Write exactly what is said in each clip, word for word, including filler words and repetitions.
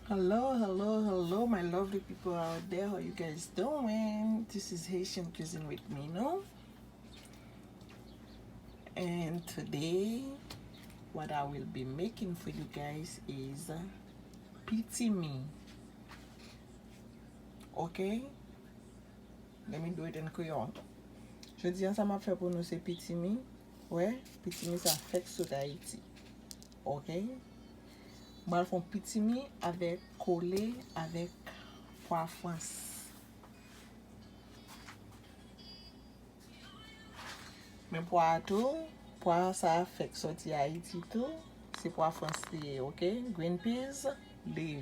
Hello, hello, hello, my lovely people out there. How you guys doing? This is Haitian Cuisine with Minou. And today, what I will be making for you guys is pitimi. Okay? Let me do it in Creole. Jodi a, sa m ap fè pou nou se pitimi. Wè, pitimi sa fèk sot Ayiti. Ok? M pral fè yon pitimi avèk kole avèk pwa frans. Men pwa a tou, pwa sa fèk soti Ayiti tou, se pwa frans li ye, ok? Green peas, li.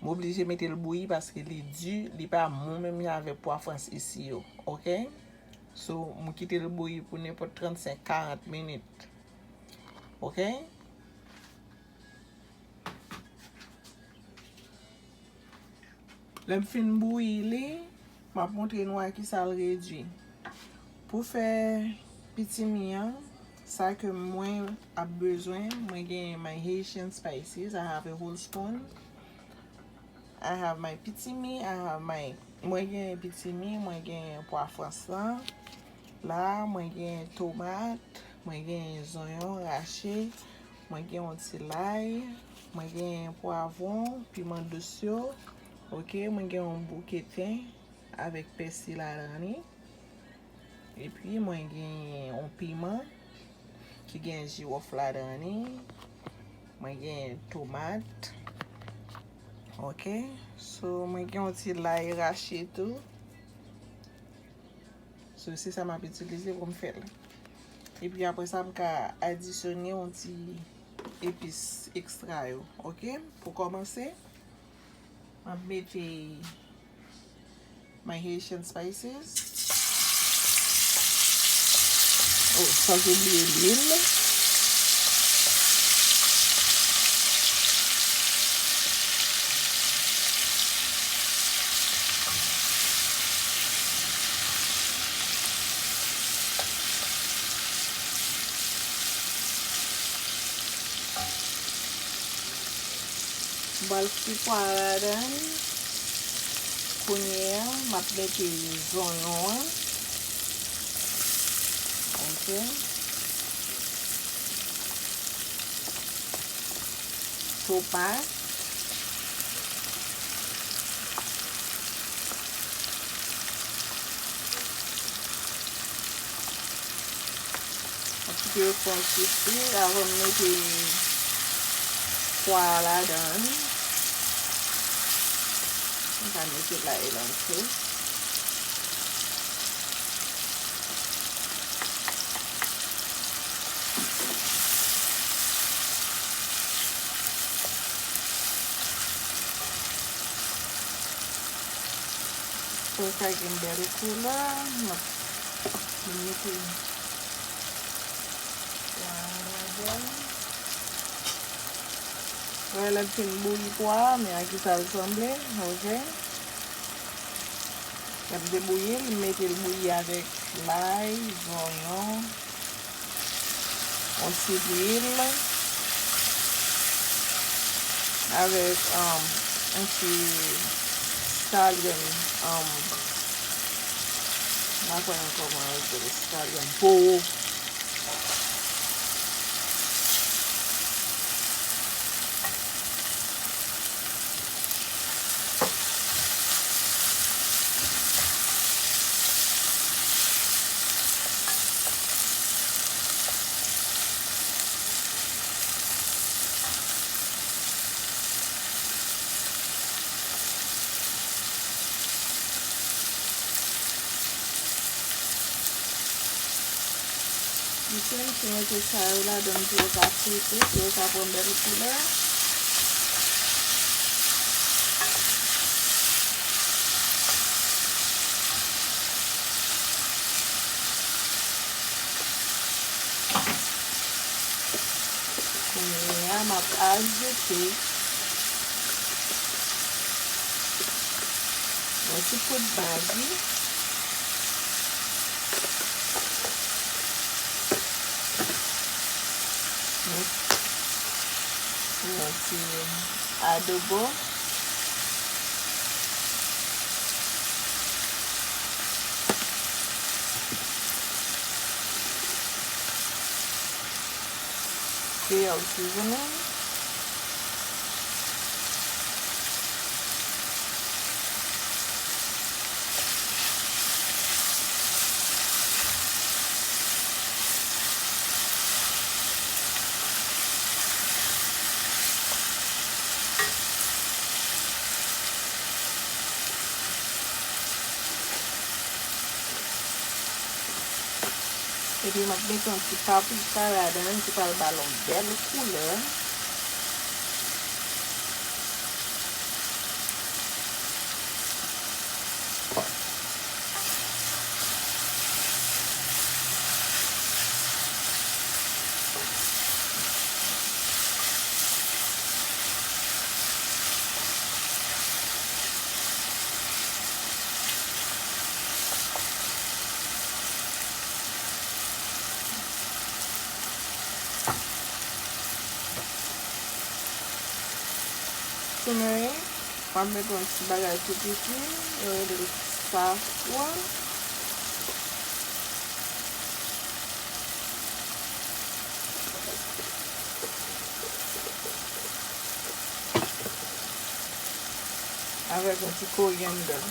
M oblije mete l bouyi paske li di, li pa bon menm jan avèk pwa frans isi yo, ok? So, m kite l bouyi pou nenpòt trannsenk, karant minit. Ok? Lè m fin bouyi li, m ap montre nou a kisa l redui. Pou fè pitimi an, sa ke mwen ap bezwen, mwen gen my Haitian spices, I have a whole spoon. I have my pitimi, I have my, mwen gen pitimi, mwen gen pwa frans lan. La, mwen gen tomat, mwen gen zonyon rache, mwen gen yon ti lay, mwen gen pwavwon, piman dous yo. Ok, mwen gen yon bouke ten avèk pèsi ladan li. Epi mwen gen yon piman ki gen jiwòf ladan li. Mwen gen tomat. Ok. So, mwen gen yon ti lay rache tou. So, se sa m ap itilize pou m fè l. Epi apre sa, m ka adisyone yon ti epis ekstra yo. Ok. Pou kòmanse, m ap mete my Haitian spices. Oh, sans oublier lwil. M pral fri pwa a ladan l. Kounye a, m ap mete zonyon an. Ok. Tomat. Yon ti pe epons isi avan m mete pwa a ladan l. M ka mete lay lan tou. Pou l ka gen bèl koulè, m ap mete pwa a ladan l. Wè, lè m fin bouyi pwa a, men a kisa l sanble, ok? Lè m debouyi l, m mete l bouyi avèk lay, zonyon, yon ti lwil, avèk, um, yon ti scallion, um, m pa kwè nan kòman yo rele scallion, po. Misye, misye mete sa yo ladan l pou yo ka frite, pou yo ka pran bèl koulè. Kounye a, m ap ajoute yon ti poud Maggi. Yon ti adobo. Creole seasoning. Epi m ap mete yon ti paprika ladan l ki pral ba l yon bèl koulè. Kounye a, m ap mete yon ti bagay tou piti, yo rele l safran. Avèk yon ti koryandan.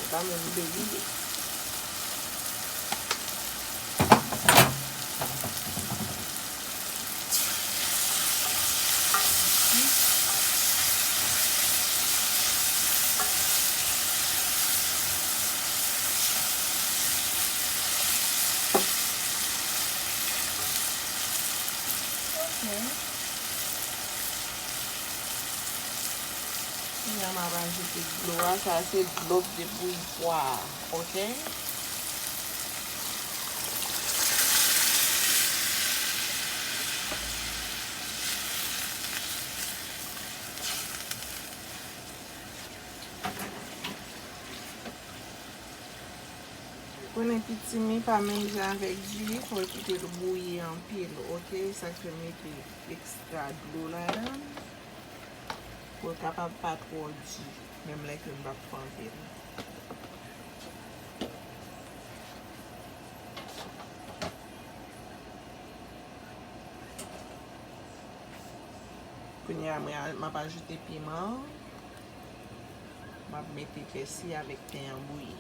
Li pa menm beli li. Ok. Kounye a m ap ajoute dlo a. Sa a se dlo k te bouyi pwa a, oke? Konnen pitimi pa menm jan avèk diri, fò w kite l bouyi anpil, oke? Sa k fè m mete ekstra dlo ladan l, pou l kapab pa twò di, menm lè ke m p ap fè anpil. Kounye a, mwen a, m ap ajoute piman an. M ap mete pèsi avèk pen an bouyi.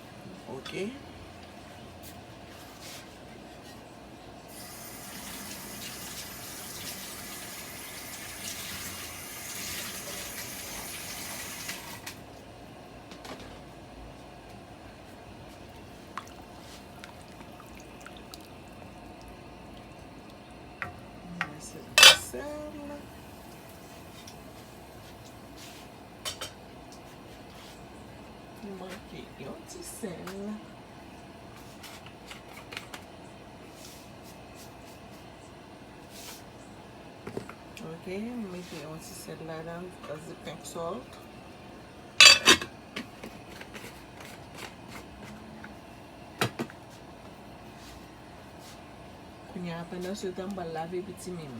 Oke. Mwen sèl ti sèl. Li manke yon ti sèl. Oke, m mete yon ti sèl ladan, as a pink salt. Kounye a, pandan se tan, m pral lave pitimi m.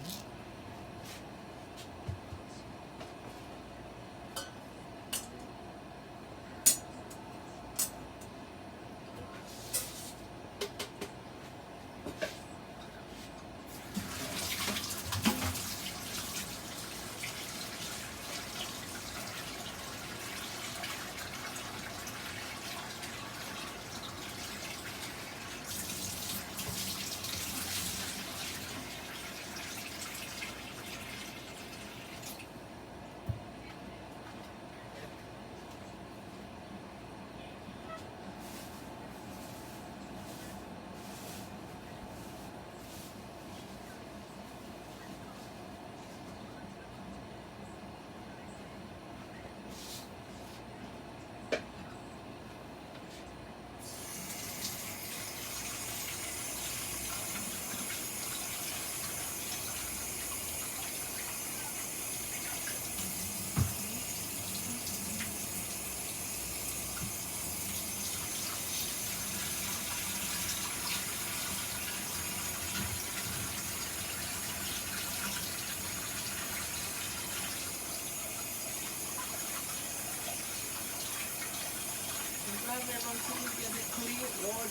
Ok?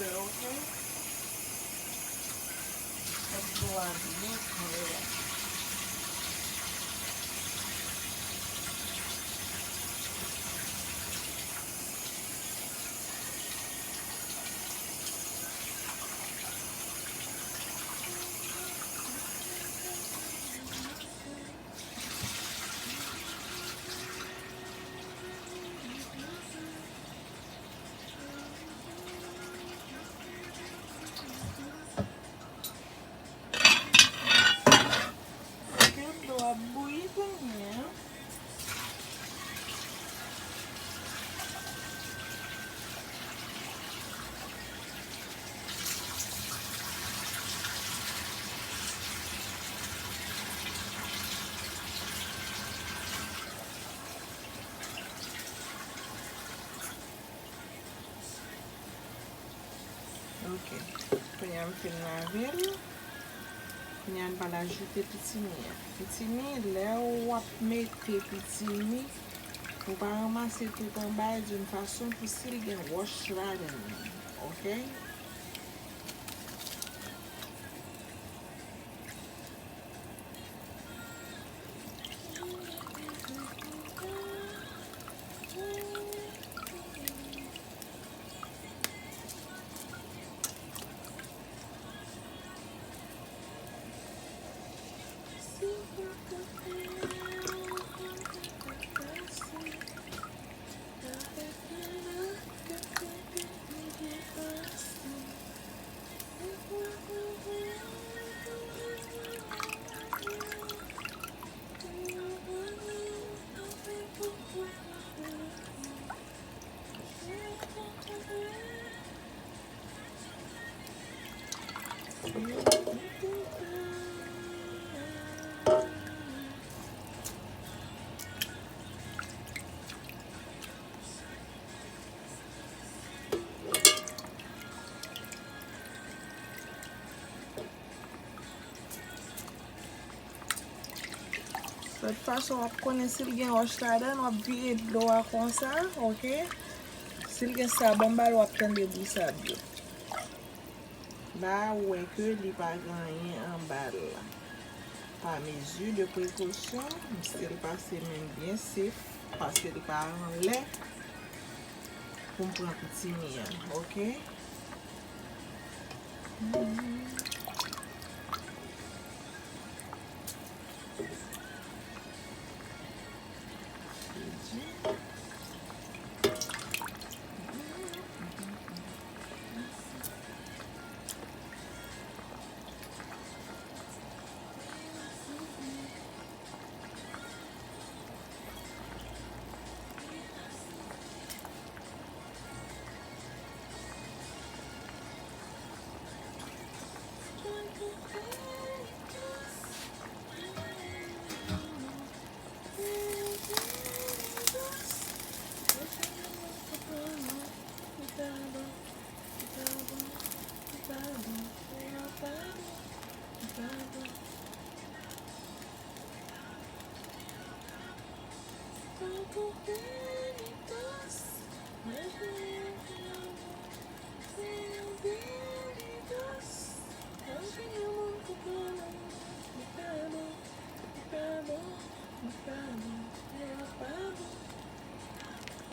Fè dlo a byen klè. Ok, dlo ap bouyi kounye a. Ok. Kounye a m fin lave l. Kounye a n pral ajoute pitimi an. Pitimi, lè w ap mete pitimi, ou pa ranmase tout anba l d'une façon pou si l gen wòch ladan l. Ok? Lòt fason w ap konnen si l gen wòch ladan l, w ap vire dlo a konsa, ok? Si l gen sab anba l, w ap tande bri sab yo. La, ou wè ke li pa gen anyen anba l. Pa mezi de prekosyon, m still pase men m byen sef, pase l pa anlè pou m pran pitimi an, ok?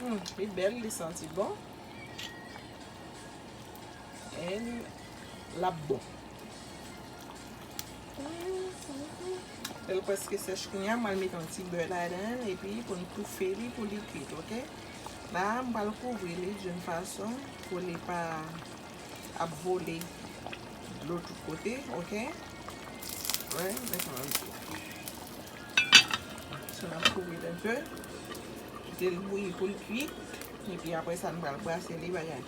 Hmm, li bèl, li santi bon. And l ap bon. Lè l prèske sèch kounye a, m al mete yon ti bè ladan l, epi pou n toufe li pou li kwit, ok? La, m pral kouvri li d'une façon pou li pa ap vole dlo tout kote, ok? Wè, men sa m ap di. So, n ap kouvri l un peu. Kite l bouyi pou l kwit. Epi apre sa, n pral brase li bagay.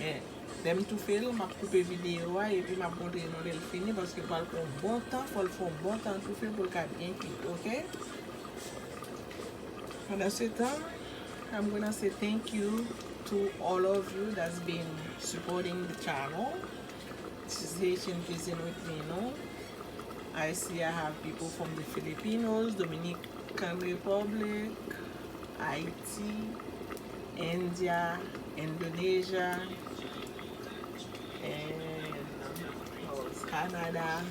Men, lè m toufe l, m ap koupe videyo a epi m ap montre nou lè l fini, paske l pral pran yon bon tan, fò l fè yon bon tan toufe pou l ka byen kwit, ok? Pendant ce temps, I'm gonna say thank you to all of you that's been supporting the channel. This is Haitian Cuisine with Minou. I see I have people from the Filipinos, Dominican Republic, Haiti, India, Indonesia, and Canada,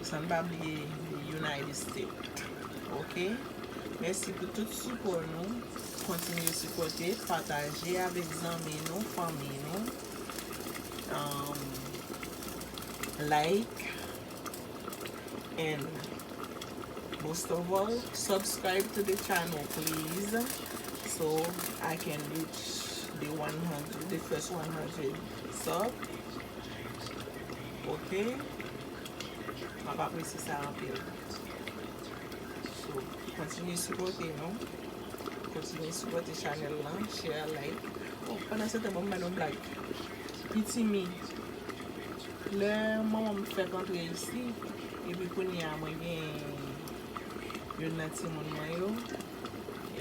san n pa bliye United States. Ok? Mèsi pou tout sipò nou. Kontinye sipòte, pataje avèk zanmi nou, fanmi nou. Um, like and most of all, subscribe to the channel, please, so I can reach the one hundred, the first one hundred sub. Ok? M ap apresye sa anpil. So, kontinye sipòte nou. Kontinye sipòte chanèl lan, share, like. Oh, pandan se tan, ban m ba nou blag. Pitimi, lè manman m fèk antre isi, epi kounye a mwen gen youn nan timoun mwen yo,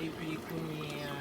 epi kounye a